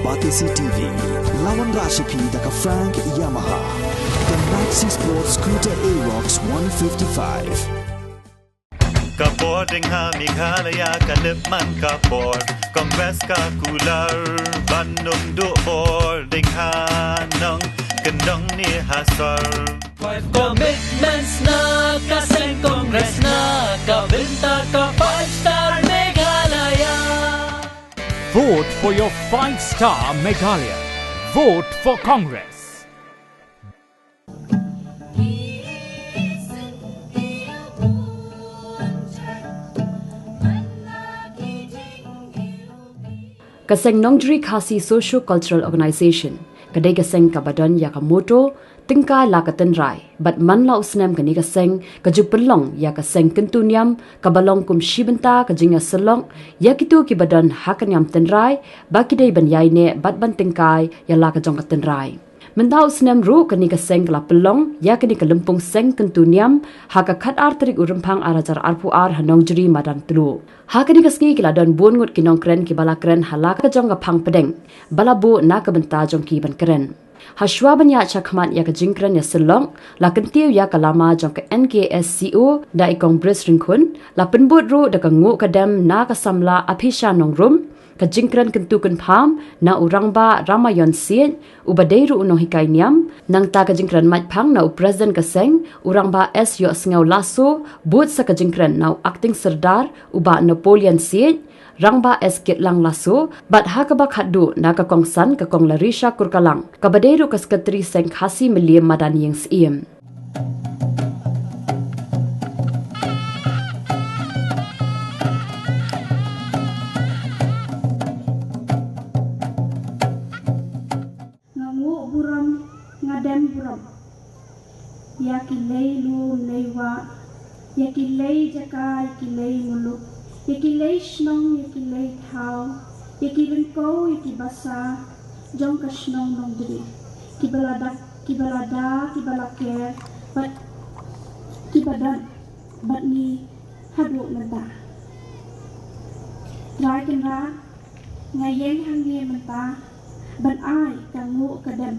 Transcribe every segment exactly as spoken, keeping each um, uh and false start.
R T C T V, la wanrah sha phi da ka Frank Yamaha, ka Maxi Sport Scooter Aerox one fifty-five. Ka bor ding ha Meghalaya ka lip man ka bor, Congress ka kular ban nung duh bor ding ha nong, kyndong ne ha sor. Five commitments na ka seng Congress na ka bynta ka five star Meghalaya. Vote for your five star Meghalaya. Vote for Congress. Ka seng Nongjri Khasi Socio Cultural Organization ka dei ka seng kaba don ïa ka motto, tyngkai la ka tynrai, bad man la u snem kane ka seng ka ju pynlong ïa ka seng kyntu niam kaba long kum shi bynta ka jingïasyllok ïa kito kiba don ha ka niam tynrai, ba ki dei ban ïaineh bad ban tyngkai ïa la ka jong ka tynrai. Mynta u snem ruh kane ka seng ka la pynlong ïa kane ka lympung seng kyntu niam ha ka khatar tarik u Rymphang ar hajar arphew ar ha Nongjri madan Tluh. Ha kane ka sngi ki la don bun ngut ki nongkren kiba la kren ha la ka jong ka phang pdeng ba la buh na ka bynta jong ki ban kren. Hashwa ban ïaid shakhmat ïa ka jingkren ïasyllok, la kyntiew ïa ka lama jong ka N K S C O da i Kong Bris Ryngkhun, la pynbud ruh da ka nguh ka dem na ka samla Aphisha Nongrum, ka jingkren kyntu kynpham na u Rangbah Ramayon Siej, uba dei ruh u nonghikai niam, nangta ka jingkren maitphang na u President ka seng, u Rangbah S Ïohsngew Lasso, bud sa ka jingkren na u Acting Serdar, u Bah Napoleon Siej, Rangbah S Kitlang Lasso, bad ha kaba khatduh na ka kongsan ka Kong Larisha Kurkalang, kaba dei ruh ka Secretary Seng Khasi Mylliem madan Ïing Syiem. Nga nguh burom, nga dem burom ïa ki lei lum lei wah, ïa ki lei jaka, ïa ki lei muluk, ïa ki lei shnong, ïa ki lei thaw, ïa ki ryngkew, ïa ki basa jong ka shnong Nongjri, kiba la da, kiba la da, kiba la ker bad kiba don bad ngi haduh mynta. Trai Kynrad, nga ïeng hangne mynta ban ai ka nguh ka dem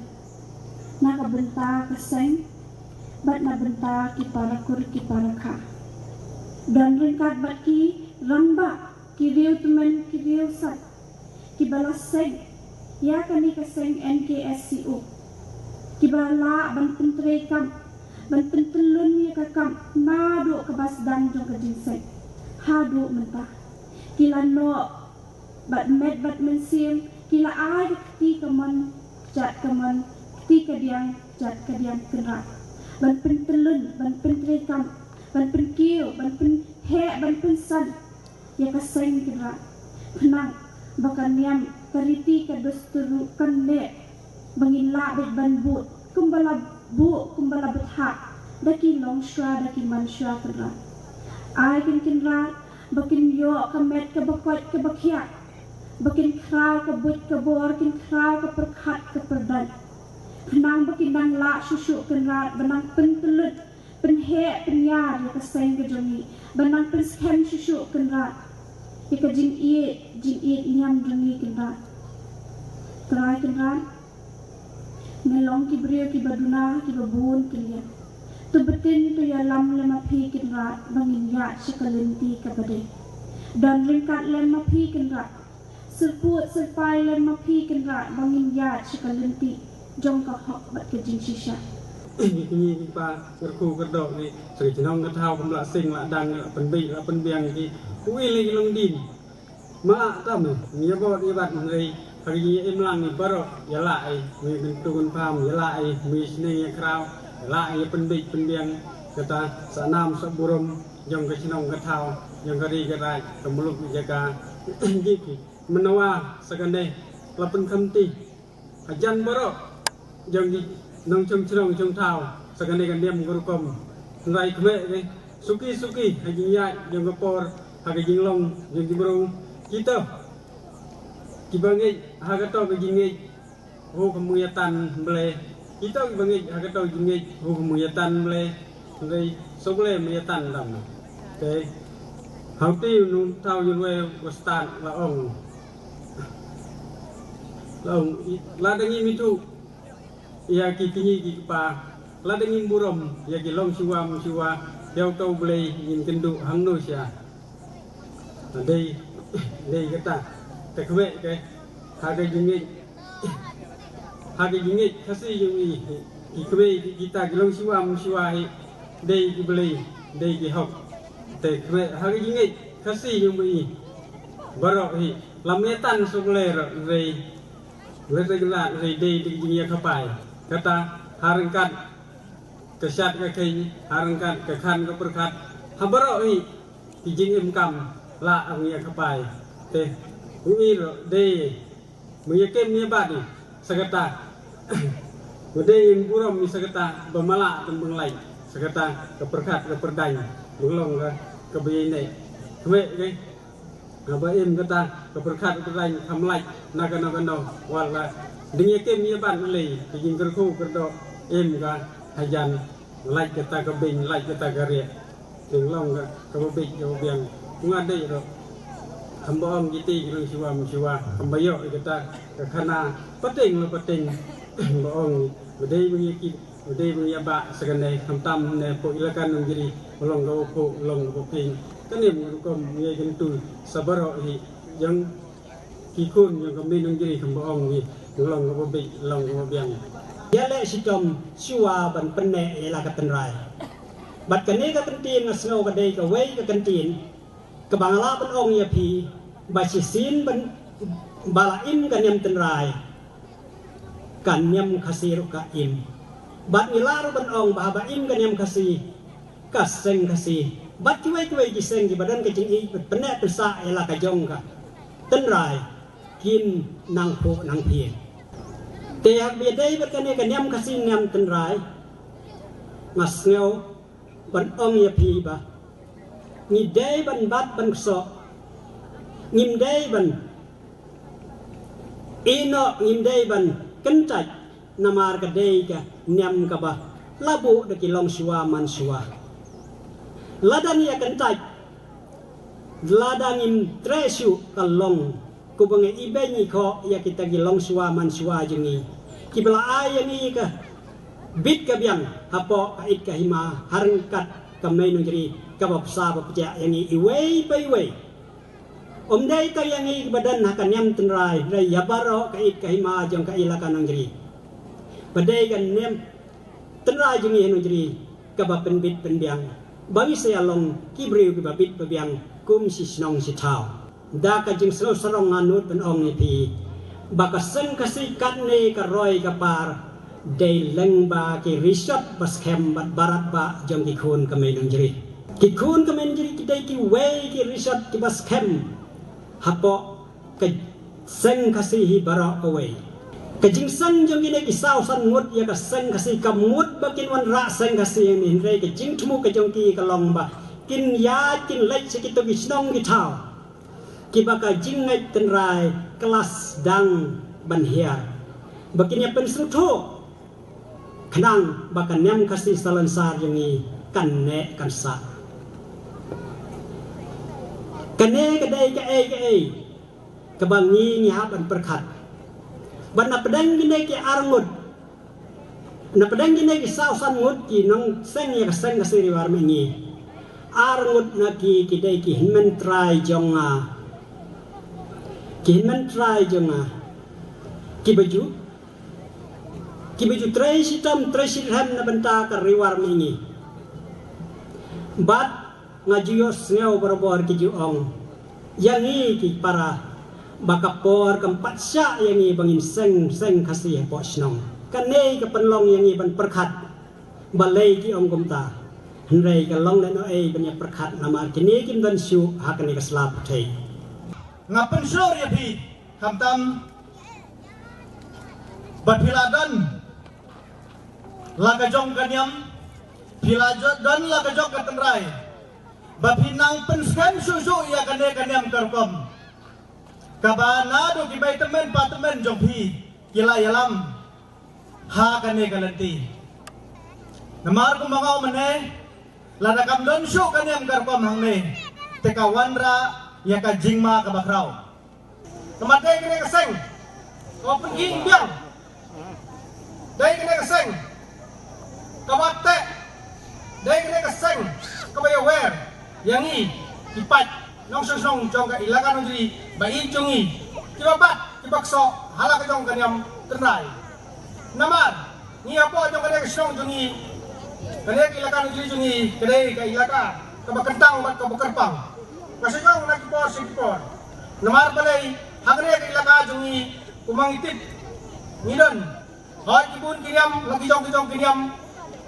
na ka bynta ka seng bad na bynta ki para kur ki para kha. Don ryngkat bad ki rangbah, ki riew tymmen, ki riew sat, kiba la seng ïa kane ka seng N K S C O, kiba lah ban pyntreikam, ban pyntyllun ïa ka kam naduh kaba sdang jong ka jingseng haduh mynta. Ki la noh bad met bad mynsiem, ki la ai ka kti kamon jait kamon, kti kadiang jait kadiang Kynrad, ban pyntyllun, ban pyntreikam, ban pynkiew, ban pynheh, ban pynsan ïa ka seng Kynrad, khnang ba ka niam, ka riti, ka dustur ruh kan neh, ba ngin lah beit ban bud kumba la buh, kumba la bthah da ki longshuwa, da ki mansuwa Kynrad. Ai kin Kynrad ba kin ïoh ka met kaba koit kaba khiah, ba kin khraw ka buit ka bor, kin khraw ka pyrkhat ka pyrdan, khnang ba kin nang lah shuh shuh Kynrad ban nang pyntyllun, pynheh pynïar ïa ka seng ka jong ngi, ban nang pynskhem shuh shuh Kynrad ïa ka jingïeit, jingïeit niam jong ngi Kynrad. Trai Kynrad, ngi long ki briew kiba duna, kiba bun ki liang. To btin, to ïalam lem ma phi Kynrad ba ngin ïaid sha ka lynti kaba dei. Don ryngkat lem ma phi Kynrad, syrpud syrpai lem ma phi Kynrad ba ngin ïaid sha ka lynti jong ka hok bad ka jingshisha. Ngi kñi ngi pa, kyrkhu kyrdoh ngi, sha ka chnong ka thaw, kum la sing la dang, la pynbeit la pynbiang ki, uwi lei ki long dien. Ma tam ngi ïa bot ïa bat ngi, ha ka jingim lang ngi baroh ïa la ei, ngi kyntu kynpham ïa la ei, ngi sneng ïa khraw ïa la ei, ïa pynbeit pynbiang kata sa nam sa burom jong ka chnong ka thaw, jong ka ri ka raid, ka muluk ka jaka. Ngi ki Mynta sa kane la pynkhamti hajan baroh jong ki nongchong chnong chong thaw sa kane ka niam ka rukom. Hynrei kmie ki suki suki ha jingïaid jong ka por, ha ka jinglong jong ki briew. Kita kiba ngeit ha kato ka jingngeit, ho ka mung ïa tan Blei. Kita kiba ngeit ha kato ka jingngeit, ho ka mung ïa tan Blei. Hynrei suk Blei mung ïa tan dam. Te hangti u nongthaw ïa lwei u stad la ong. Long, lada ngim ithuh ïa ki kñi ki kpa, lada ngim burom ïa ki longshuwa mangshuwa, ïa uta U Blei ngin kynduh hangno sha? Dei, dei kata. Te khweh ke, ha ka jingngeit, ha ka jingngeit Khasi jong i, ki khweh ki, kita ki longshuwa mangshuwa hi, dei ki blei, dei ki hok. Te khweh ha ka jingngeit Khasi jong i, baroh hi, lam ïa tan suk lei, rei, lei te la rei, dei, dei jingïakhapai. Kata, ha ryngkat ka shad ka kheiñ, ha ryngkat ka khan ka pyrkhat, ha baroh hi ki jingim kam, la ong ïakhapai. Te, u i ruh, dei, mu ïakem ïabat i sa kata. Mu dei im burom i sa kata, ba ma lah tam bang lait sa kata, ka pyrkhat ka pyrdaiñ, bang long ka, ka ba ïaineh. Khweh ke, haba im kata ka pyrkhat ka pyrdaiñ, kham lait na kano kano, wat la dang ïakem ïabat lei, ka jingkyrkhu kyrdoh im ka hajan. Lait kata ka beiñ, lait kata ka rieh. Te long ka, ka ba beit ka ba biang. Nga dei ruh, hamba ong kiti ki longshuwa mangshuwa, hamba ïoh kata ka khana pateng la pateng. Hamba ong, ba dei bang ïa kit, ba dei bang ïa bah sa kane, khamtam ne pok ïa la ka nongjri, long ka ba pok, long ka ba ping. Kane mo rukom ïa kyntu sa baroh hi jong ki khun jong ka Mei Nongjri, kham ba ong hi, long ka ba beit, long ka ba biang. Ïa leh shitom shuwa ban pynneh ïa la ka tynrai. Bad kane ka kyntien nga sngew ka dei kawei ka kyntien kaba nga lah ban ong ïa phi, ba shisien ban, ba la im ka niam tynrai, ka niam Khasi ruh ka im. Bad ngi lah ruh ban ong ba haba im ka niam Khasi, ka seng Khasi, bad kiwei kiwei ki seng kiba don ka jingïeit bad pynneh pynsah ïa la ka jong ka tynrai, kin nang phuh nang phieng. Te haba ïadei bad kane ka niam Khasi niam tynrai, nga sngew ban ong ïa phi ba ngi dei ban bat ban ksoh, ngim dei ban ïehnoh, ngim dei ban kyntait, namar ka dei ka niam kaba la buh da ki longshuwa manshuwa. Lada ngi ïa kyntait, lada ngim treh shuh, ka long kumba ngi ibeiñ ikhoh ïa kita ki longshuwa manshuwa jong ngi, kiba la ai ïa ngi ka bit ka biang hapoh ka it ka hima, ha ryngkat ka Mei Nongjri kaba bsa ba pjah ïa ngi iwei pa iwei. Ym dei tang ïa ngi kiba don ha ka niam tynrai, hynrei ïa baroh ka it ka hima jong ka Elaka Nongjri. Ba dei ka niam tynrai jong ngi ha Nongjri kaba pynbit pynbiang, ba ngi sa ïa long ki briew kiba bit ba biang kum shi shnong shi thaw. Da ka jingsngew sarong nga nud ban ong ïa phi ba ka seng Khasi katne ka roi ka par dei lyngba ki rishot ba skhem bad barat ba jong ki khun ka Mei Nongjri. Ki khun ka Mei Nongjri ki dei kiwei ki rishot kiba skhem hapoh ka seng Khasi hi baroh kawei. Ka jingseng jong kine ki saw san ngut ïa ka seng Khasi, ka mut ba kin wanrah seng Khasi ïa ngi, hynrei ka jingthmu ka jong ki ka long ba kin ïaid kin leit sha kito ki shnong ki thaw kiba ka jingngeit tynrai ka la sdang ban hiar, ba kin ïa pynsngewthuh khnang ba ka niam Khasi Salonsar jong ngi kan neh kan sah. Kane ka dei kaei kaei kaba ngi ngi hap ban pyrkhat. Bad na pdeng kine ki ar ngut, na pdeng kine ki saw san ngut ki nongseng ïa ka seng Khasi Ri War Mihngi, ar ngut na ki ki dei ki hynmen trai jong nga. Ki hynmen trai jong nga, kiba ju, kiba ju trei shitom trei shirhem na bynta ka Ri War Mihngi. Bad nga ju ïohsngew barabor ki ju ong ïa ngi ki para ba ka por kam pat shah ïa ngi ba ngin seng seng Khasi hapoh shnong. Kane ka pynlong ïa ngi ban pyrkhat balei ki ong kumta. Hynrei ka long lehnohei ban ïa pyrkhat namar kine kim don shuh ha kane ka sla pyrthei. Nga pynshlur ïa phi, khamtam ba phi la don la ka jong ka niam, phi la jo-, don la ka jong ka tynrai, ba phi nang pynskhem shuh shuh ïa kane ka niam ka rukom, kaba naduh ki bai tymmen pa tymmen jong phi ki la ïalam ha kane ka lynti. Namar kumba nga ong mynne, lada kam don shuh ka niam ka rukom hangne, te ka wanrah ïa ka jingma kaba khraw. Namar te kane ka seng, Ka pynkhih biang. Dei kane ka seng kaba teh. Dei kane ka seng kaba ïawer ïa ngi ki paid nongshong shnong jong ka Elaka Nongjri ba ïeit jong ngi, kiba bat kiba ksoh ha la ka jong ka niam tynrai. Namar ngi hapoh jong kane ka shnong jong ngi, kane ka Elaka Nongjri jong ngi ka dei ka elaka kaba kyntang bad kaba kyrpang. Ka shu ong na ki por sha ki por. Namar balei ha kane ka elaka jong ngi, kumba ngi tip, ngi don hoi ki bun ki niam, la ki jong ki jong ki niam,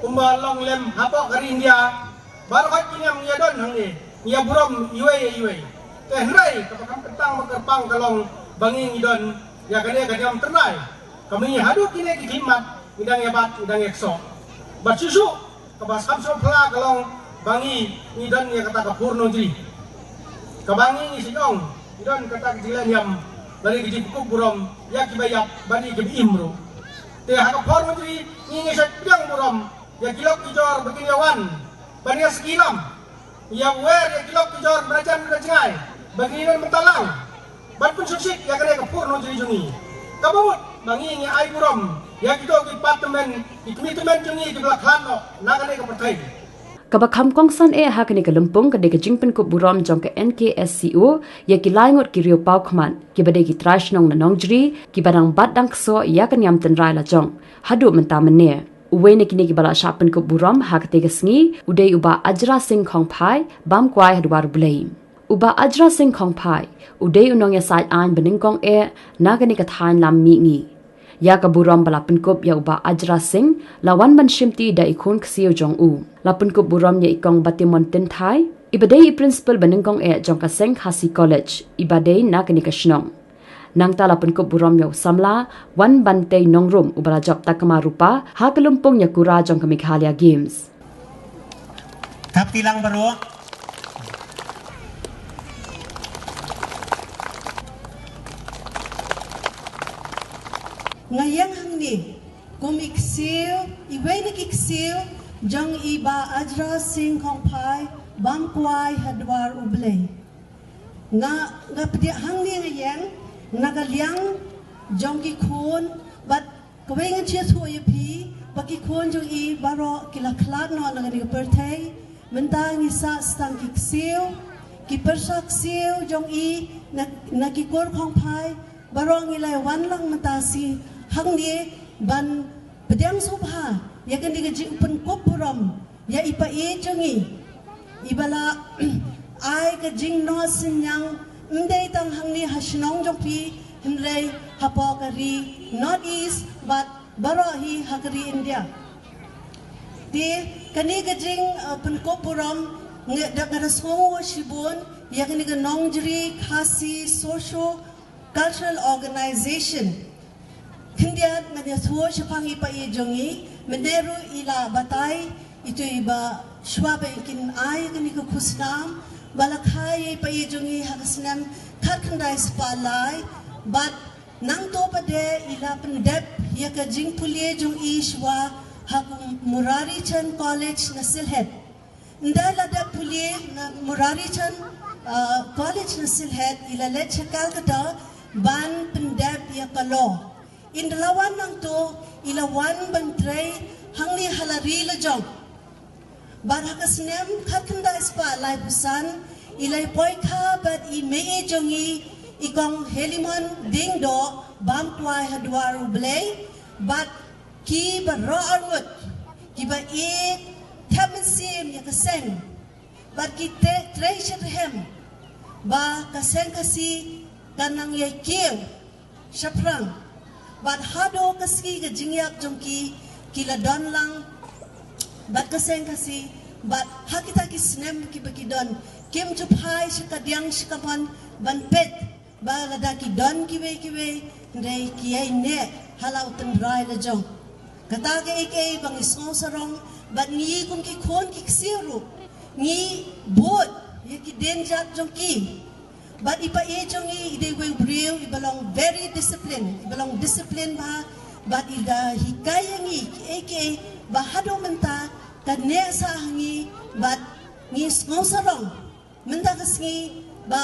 kumba long lem hapoh ka ri India. Baroh hoi ki niam ngi ïa don hangne, ngi ïa burom iwei ïa iwei. Te hynrei kaba kham kyntang ba kyrpang ka long ba ngi ngi don ïa kane ka niam tynrai. Ka mynta haduh kine ki khlieh mat ngi dang ïa bat, ngi dang ïa ksoh. Bad shuh shuh kaba skhem sngewphylla ka long ba ngi ngi don ïa kata ka Phur Nongjri. Kaba ngi ngi shu ong ngi don kata ka jingleh niam lane ka jingpynkup burom ïa kiba ïap bad ïa kiba im ruh. Te ha ka Phur Nongjri ngi ngi shait pdiang burom ïa ki lok ki jor ba kin ïa wan ban ïa sngewlem, ïa wer ïa ki lok ki jor ba jan ba jngai ba kin ïa mynta lang ban pynsuk sik ïa kane ka Phur Nongjri jong ngi. Kaba mut ba ngi ngi ai burom ïa kito ki department, ki commitment jong ngi kiba la khlad noh na kane ka pyrthei. Kaba kham kongsan eh ha kane ka lympung ka dei ka jingpynkup burom jong ka N K S C O ïa ki lai ngut ki riew paw khmat kiba dei ki trai shnong na Nongjri kiba dang bat dang ksoh ïa ka niam tynrai la jong haduh mynta mynne. Uwei na kine kiba la shah pynkup burom ha katei ka sngi u dei u Bah Ajra Singh Khongphai, bam kwai ha dwar U Blei. U Bah Ajra Singh Khongphai u dei u nongïasaid aiñ ba nyngkong eh na kane ka thaiñ lam mihngi. Ïa ka burom ba la pynkup ïa u Bah Ajra Singh la wan ban shimti da i khun ksiew jong u. La pynkup burom ïa i Kong Batimon Tynthai, iba dei i principal ba nyngkong eh jong ka seng Khasi College iba dei na kane ka shnong. Nangta la pynkup burom ïa u samla Wanbantei Nongrum uba la jop takma rupa ha ka lympung ïakura jong ka Meghalaya Games. Thap kti lang baroh. Nga ïeng hangne kum i ksiew, iwei na ki ksiew jong i Bah Ajra Singh Khongphai, bam kwai ha dwar U Blei. Nga, nga pdiang hangne nga ïeng na ka liang jong ki khun bad kawei ngan sngewthuh ïa phi ba ki khun jong i baroh ki la khlad noh na kane ka pyrthei. Mynta ngi sah tang ki ksiew, ki pyrsa ksiew jong i na, na ki kur Khongphai, baroh ngi la wan lang mynta shi hangne ban pdiang sngewbha ïa kane ka jingpynkup burom ïa i paieit jong ngi iba la ai ka jingnoh synñiang ym dei tang hangne ha shnong jong phi hynrei hapoh ka ri North East bad baroh hi ha ka ri India. Te kane ka jing, uh, pynkup burom nga da, nga da sngew shibun ïa kane ka Nongjri Khasi Socio Cultural Organization. Khyndiat ngan ïathuh shaphang i paieit jong i, mynne ruh i la batai, itu i ba shuwa ba kin ai kane ka khusnam ba la kha ïa i paieit jong i ha ka snem khatkhyndai spah lai bad nangto pat de i la pyndep ïa ka jingpule jong i shuwa ha ka Murari Chand College na Sylhet. Ynda la dep pule na Murari Chand, uh, College na Sylhet, i la leit sha Calcutta ban pyndep ïa ka law. Ynda la wan nangto i la wan ban trei hangne ha la ri la jong. Bad ha ka snem khatkhyndai spah laiphew san i la ïa poi kha bad i mei jong i, i Kong Helimon Diengdoh, bam kwai ha dwar U Blei bad ki baroh arngut kiba ïeit thep mynsiem ïa ka seng bad ki te trei shitrhem ba ka seng Khasi kan nang ïai kiew shaphrang. Bad haduh ka sngi ka jingïap jong ki, ki la don lang bad ka seng Khasi bad ha kita ki snem kiba ki don kim ju phai sha kadiang sha kamon ban peit ba lada ki don kiwei kiwei hynrei ki ïai neh ha la u tynrai la jong. Kata kaei kaei ba ngi sngewsarong bad ngi kum ki khun ki ksiew ruh ngi bud ïa ki dienjat jong ki. Bad i paieit jong ngi i dei uwei u briew iba long very discipline, iba long discipline bha bad i da hikai ïa ngi kiei kiei ba haduh mynta ka neh sah ha ngi bad ngi sngewsarong mynta ka sngi ba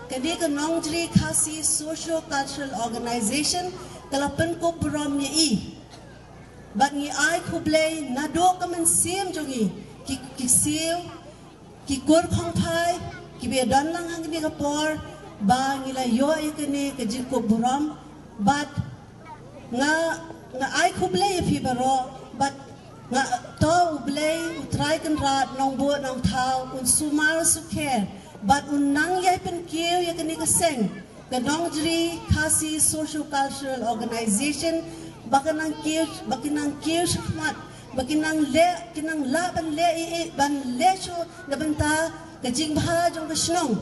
Kane ka Nongjri Khasi Socio Cultural Organization ka la pynkup burom ïa i. Bad ngi ai khublei naduh ka mynsiem jong i, ki, ki siew, ki kur khongphai, ki ba don lang ha kane ka por, ba ngi la ïoh ïa kane ka jingkup burom, bad nga, nga ai khublei ïa phi baroh, bad nga to U Blei, U Trai Kynrad, Nongbuh Nongthaw, un sumar sukher, bad un nang ïai pynkiew ïa kane ka seng, ka Nongjri Khasi Socio Cultural Organization, ba ka nang kiew, ba ka nang kiew shakhmat, ba ka nang leh, ka nang lah ban leh i, i, ban leh shuh na bynta ka jingbha jong ka shnong,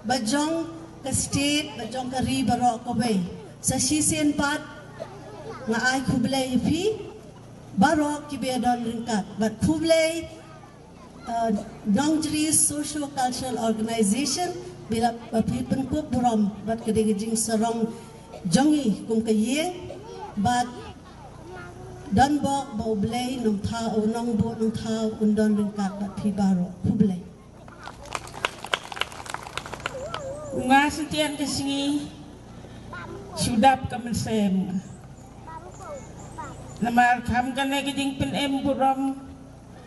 ba jong ka state, ba jong ka ri baroh kawei. Sa shisien pat nga ai khublei ïa phi baroh ki ba don ryngkat, bad khublei, uh, Nongjri Socio Cultural Organization, ba la, ba phi pynkup burom bad ka dei ka jingsarong jong i kum ka ïing, bad don bok ba U Blei Nongthaw, Nongbuh Nongthaw un don ryngkat bad phi baroh. Khublei. Nga shu tian ka sngi, shu dap ka mynsiem. Namar kham kane ka jingpynim burom,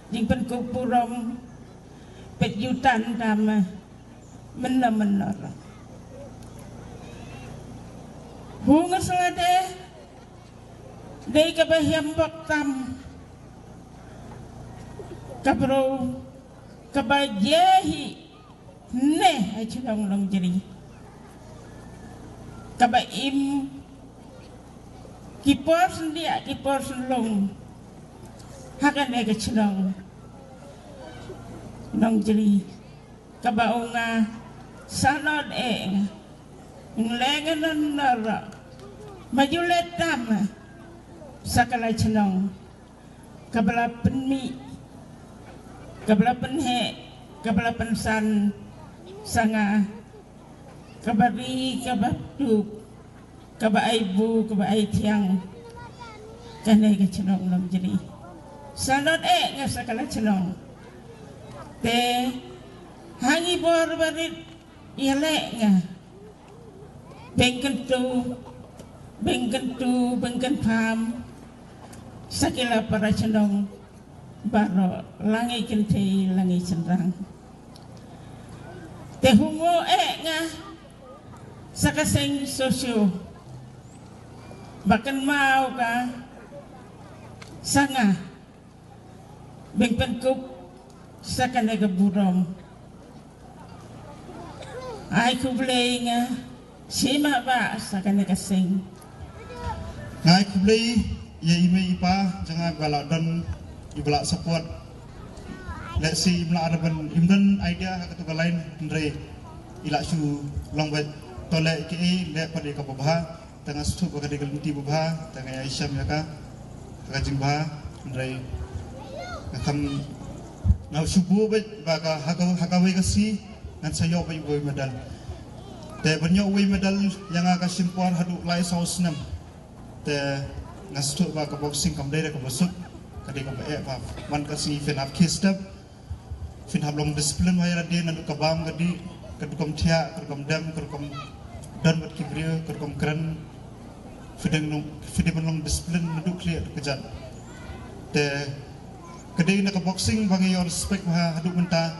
jingpynkup burom, peit ju tan tam mynno mynno. Hu nga sa lade, dei kaba hiam bok tam, ka briew kaba jia hi ne ha shnong Nongjri, kaba im ki por syndiah ki por sylong ha kane ka shnong Nongjri, kaba ong nga sa nod eh nga, ngleng non nor ma ju leh tam sa ka la shnong. Kaba la pynmih, kaba la pynheh, kaba la pynsan sa nga, kaba ri, kaba tup, kaba ai bu, kaba ai thiang, kane ka shnong Nongjri. Sa nod eh nga sa ka la shnong. Te ha ngi bor barit ïaleh nga, bengkyntu, bengkyntu, bengkynpham sa ki la para shnong baroh, la ngi kynthei la ngi shynrang. Te hu ngo eh nga sa ka seng Socio, ba kynmaw ka sa nga, beng pynkup sa kane ka burom. Ai khublei nga, shi mah ba sa kane ka seng. Nga ai khublei ïa i mei i pa jong nga ba la don, i ba la support. Lehse im lah ban, im don idea ha katu ka line, hynrei i la shu long ba to leh kaei, leh pat ïa kaba bha. Te nga sngewthuh ba ka dei ka lynti babha, te nga ïai shem ïa ka ha ka jingbha, hynrei nga kham, nga shu buh beit ba ka ha ka, ha kawei ka sngi ngan sa ïoh beit uwei u medal. Te ban ïoh uwei u medal ïa nga ka shim por haduh lai saw snem. Te nga sngewthuh ba ka boxing kam dei da kaba suk, ka dei kaba eh ba man ka sngi phin hap khie step. Phin hap long discipline ha ïa lade naduh ka bam ka dih, ka rukom thiah, ka rukom dem, ka rukom don bad ki briew, ka rukom kren. Phi dei long, phi dei ban long discipline naduh khlieh haduh kjat. Te ka dei na ka boxing ba nga ïoh respect bha haduh mynta.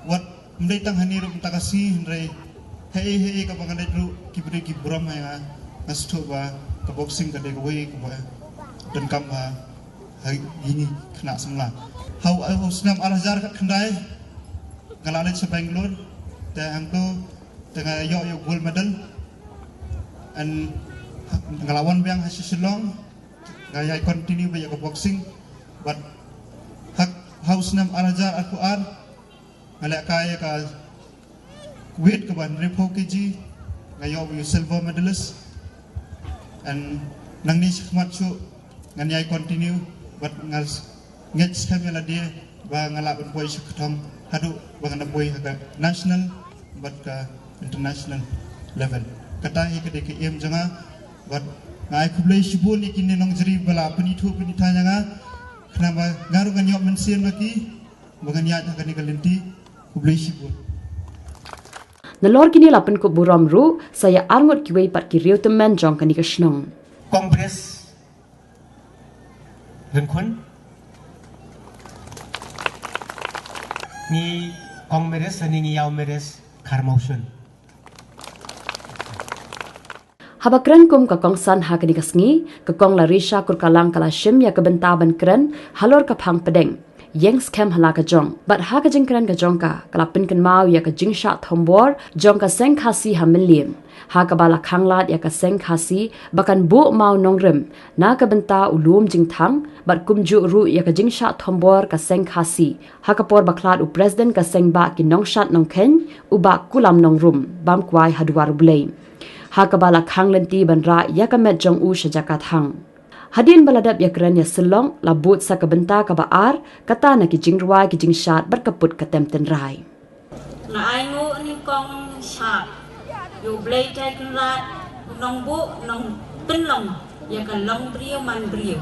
Wat ym dei tang hangne ruh mynta ka sngi, hynrei haei haei kaba nga leit ruh ki briew ki burom ha ïa nga. Nga sngewthuh ba ka boxing ka dei kawei kaba donkam bha ha ïing ki khynnah samla. Ha u, ha u snem ar hajar khatkhyndai nga la leit sha Bangalore, te hangto te nga ïoh ïa u gold medal. And nga la wan biang ha sha Shillong, nga ïai continue beit ïa ka boxing. But ha, ha u snem ar hajar arphew ar nga lehkai ïa ka weight kaba hynriewphew kg, nga ïoh u silver medalist. And nangne shakhmat shuh ngan ïai continue, bad nga ngeit skhem ïa lade ba nga lah ban poi sha ka thong haduh ba ngan da poi ha ka national bad ka international level. Kata hi ka dei ka aim jong nga, bad nga ai khublei shibun ïa kine nongjri ba la pynithuh pynithan ïa nga, khnang ba nga ruh ngan ïoh mynsiem na ki ba ngan ïaid ha kane ka lynti. Khublei shibun. Nalor kine la pynkup burom ruh sa ïa arngut kiwei pat ki riew tymmen jong kane ka shnong. Congress Rynkhun. Ngi Kong Meres, ani ngi Ïaw Meres, Kharmawshun. Haba kren kum ka kongsan ha kane ka sngi, ka Kong Larisha Kurkalang ka la shim ïa ka bynta ban kren halor ka phang pdeng ïeng skhem ha la ka jong. Bad ha ka jingkren ka jong ka, ka la pynkynmaw ïa ka jingshah thombor jong ka seng Khasi ha Mylliem. Ha kaba la khanglad ïa ka seng Khasi ba kan buh maw nongrim na ka bynta u lum jingthang, bad kumjuh ruh ïa ka jingshah thombor ka seng Khasi ha ka por ba khlad u President ka seng Bah ki nongshad nongkheiñ, u Bah Kulam Nongrum, bam kwai ha duwar U Blei. Ha kaba la khang lynti ban rah ïa ka met jong u sha jaka thang. Hadien ba la dep ïa kren ïa sylloh, la bud sa ka bynta kaba ar, kata na ki jingrwai ki jingshad bad ka put ka tem tynrai. Nga ai nguh nyngkong shap ïa U Blei Trai Kynrad, u nongbuh nongpynlong ïa ka long briew man briew.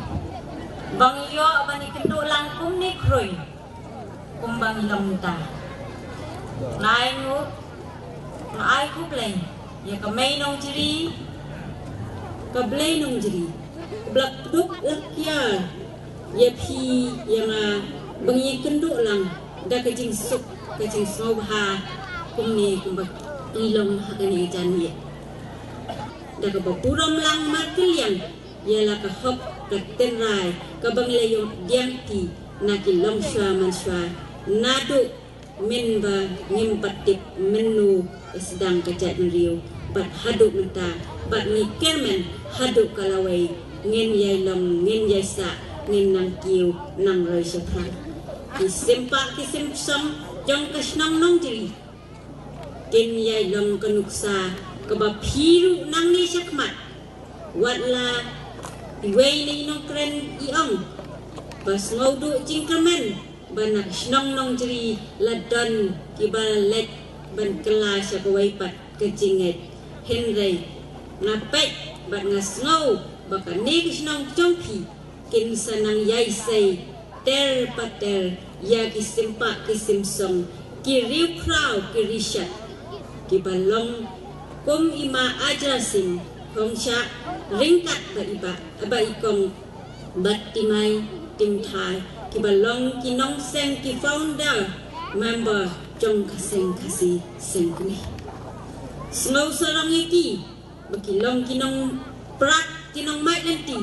Ba ngi ïoh ban ïakynduh lang kumne khrui kumba ngi long mynta. Nga ai nguh, nga ai khublei ïa ka Mei Nongjri, ka Blei Nongjri, kaba la kdup la kiar ïa phi ïa nga ba ngi ïakynduh lang da ka jingsuk ka jingsngewbha kumne kumba ngi long ha kane ka janmiet. Da kaba burom lang markylliang ïa la ka hok ka tynrai kaba ngi la ïoh diang ti na ki longshuwa manshuwa, naduh mynba ngim pat tip mynno ka sdang ka jaitbynriew bad haduh mynta, bad ngi kyrmen haduh ka lawei ngin ïai long, ngin ïai sah, ngin nang kiew nang roi shaphrang. Ki sympa ki symsong jong ka shnong Nongjri kin ïai long ka nuksa kaba phi ruh nangne shakhmat. Wat la iwei na i nongkren i ong ba sngewduh jingkyrmen ba na ka shnong Nongjri la don kiba la leit ban kylla sha kawei pat ka jingngeit. Hynrei nga peit bad nga sngew ba kane ka shnong jong phi kin sa nang ïai sei ter pa ter ïa ki sympa ki symsong, ki riewkhraw ki rishot, kiba long kum i Ma Ajar Sing Hongshah ryngkat bad i Bah, bad i Kong Battimai Timthai, kiba long ki nongseng, ki founder member jong ka seng Khasi seng kmie. Sngewsarong ïa ki ba ki long ki nongpyrkhat, ki nongmait lynti,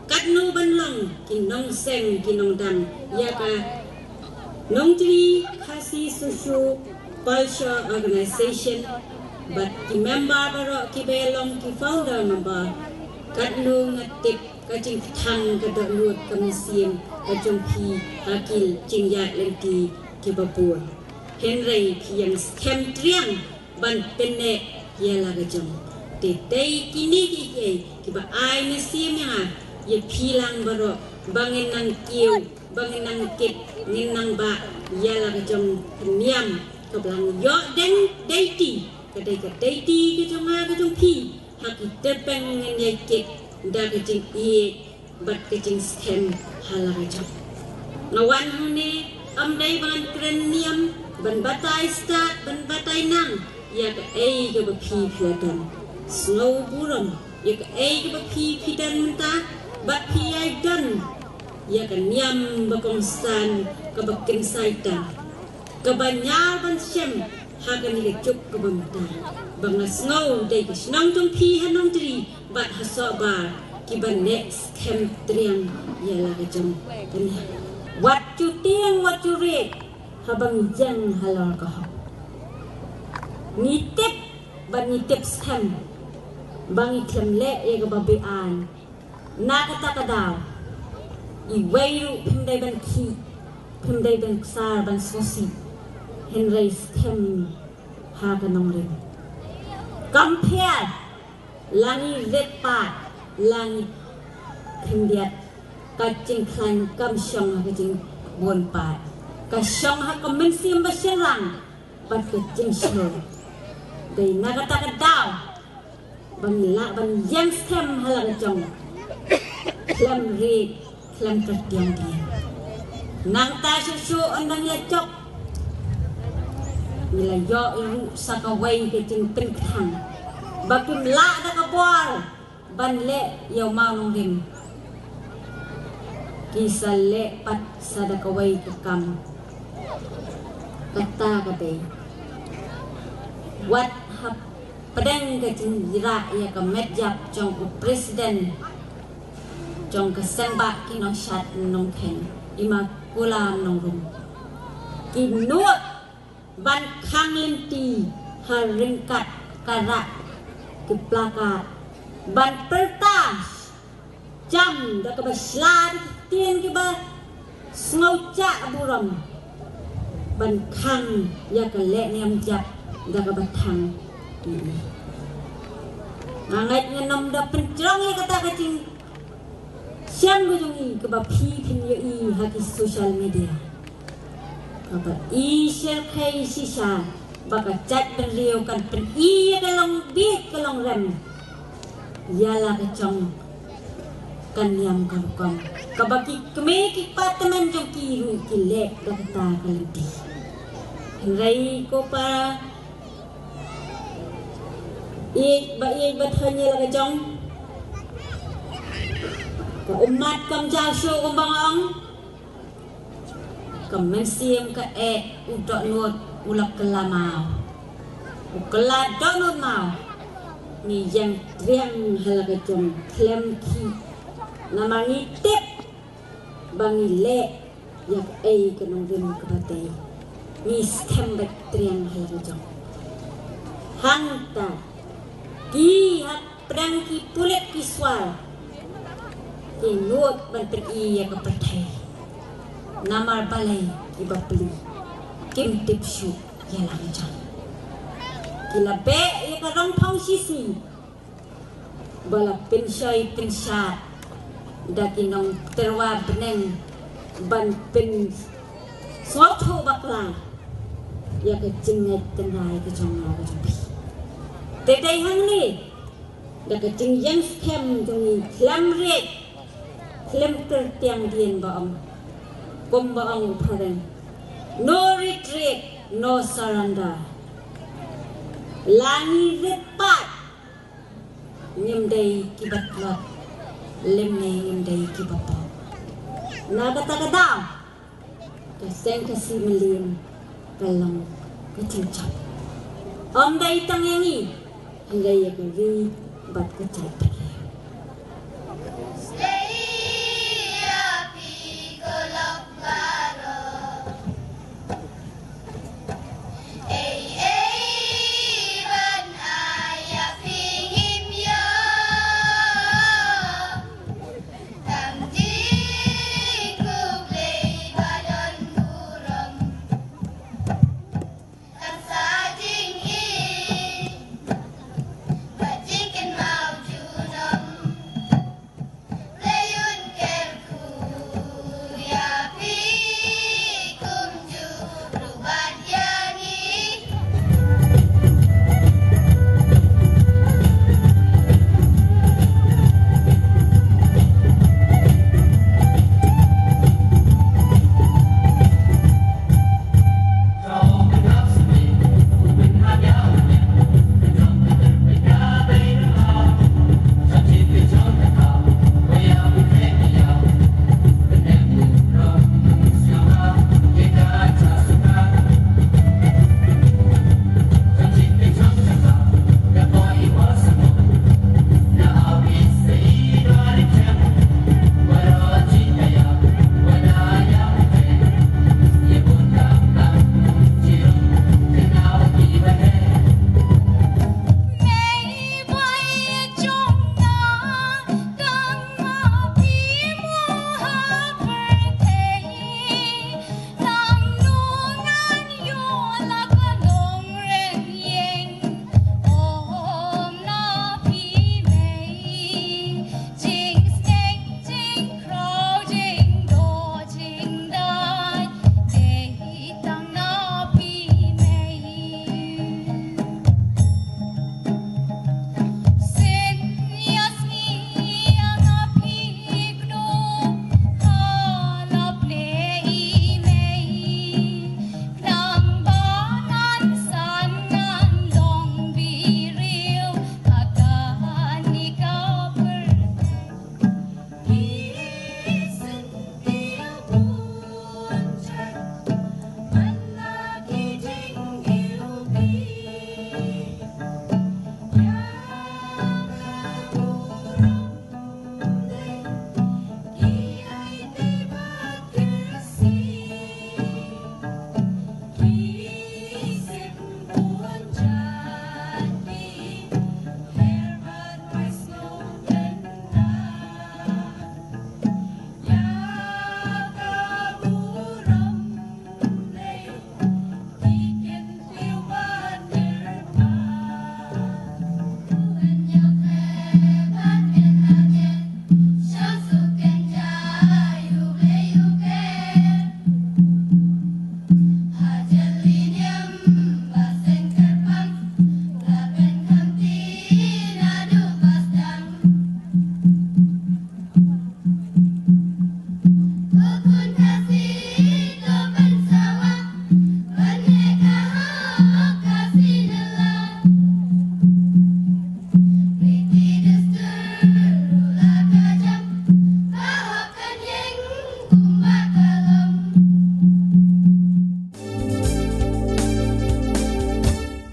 katno ban long ki nongseng, ki nongdang ïa ka Nongjri Khasi Social Culture Organization, bad ki member baroh kiba long ki founder member. Katno nga tip ka jingkthang ka dohnud ka mynsiem ka jong phi ha ki jingïaid lynti kiba bun. Hynrei phi ïeng skhem triang ban pynneh ïa la ka jong. Te dei kine kiei kiei kiba ai mynsiem ïa nga, ïa phi lang baroh, ba ngin nang kiew, ba ngin nang kit, ngin nang bah ïa la ka jong ka niam kaba la ïoh deng dei ti, ka dei ka dei ti ka jong nga ka jong phi. Ha ki tyrpeng ngin ïai kit da ka jingïeit bad ka jingskhem ha la ka jong. Nga wan hangne ym dei ban kren niam, ban batai stad, ban batai nang ïa kaei kaba phi phi la don. Sngew burom ïa kaei kaba phi phi don mynta, bad phi ïai don ïa ka niam ba kongsan kaba kynsai tam, kaba ñiar ban shem ha kane ka juk kaba mynta. Ba nga sngew dei ka shnong jong phi ha Nongjri bad ha Sohbar kiba neh skhem triang ïa la ka jong ka niam. Wat ju tieng, wat ju rieh haba ngi ïeng halor ka hok. Ngi tip bad ngi tip skhem ba ngi khlem leh ïa kaba be-aiñ. Na kata ka daw, iwei ruh phim dei ban khih, phim dei ban ksar ban sngewsih, hynrei skhem ha ka nongrim. Kam pher, la ngi rit paid, la ngi khyndiat, ka jingkhlaiñ kam shong ha ka jingbun paid, ka shong ha ka mynsiem ba shynrang bad ka jingshlur. Dei na kata ka daw ba ngi lah ban ïeng skhem ha la ka jong, khlem rieh, khlem kyrtiang ki. Nangta shuh shuh ynda ngi la jop, Ki la ïoh ruh sa kawei ka jingpynkthang ba kim lah da ka bor ban leh ïa u mawnongrim. Ki sa leh pat sa da kawei ka kam. Kata ka dei wat hapdeng ka jingïarap ïa ka met jap jong u president jong ka seng bah ki nongshad nongkheiñ, i ma Kulam Nongrum. Ki nud ban khang lynti ha ryngkat ka rak ki plakat ban pyrta jam da kaba sla da ki ktien kiba sngewcha burom ban khang ïa ka leh niam jap da kaba thang. Nga ngeit ngan nym da pynjrong ïa kata ka jing siang ka jong i kaba phi phin ïohi ha ki social media. Kaba i sher khai shisha ba ka jait bynriew kan pyni ïa ka long bit ka long rem ïa la ka jong ka niam ka rukom kaba ki kmie ki kpa tymmen jong ki ruh ki leh da kata ka lynti. Hynrei ko para ïeit ba ïeit ba thon ïa la ka jong ka ummat kam jaw shuh kumba nga ong. Ka mynsiem ka eh u dohnud u la kylla maw, u kylla dohnud maw. Ngi ïeng triang ha la ka jong khlem khih namar ngi tip ba ngi leh ïa kaei ka nongrim kaba dei. Ngi skhem bad triang ha la ka jong. Hangta ki hapdeng ki pulit ki swar ki nud ban pyni ïa ka pyrthei. Namar balei ki bapli kim tip shuh ïa la ka jong. Ki la beh ïa ka rong phong shisngi ba la pynshoi pynshad da ki nongtyrwa bneng ban pynsngewthuh bakla ïa ka jingngeit tynrai ka jong nga ka jong phi. Te dei hangne da ka jingïeng skhem jong ngi khlem riej khlem kyrtiang dien ba ong kumba ong u phareng, no retreat, no surrender. La ngi rit pat ngim dei kiba tlot lymne ngim dei kiba pop. Na kata ka daw ka seng Khasi Mylliem ka long ka jingjop. Ym dei tang ïa ngi hynrei ïa ka ri bad ka jaitbynriew.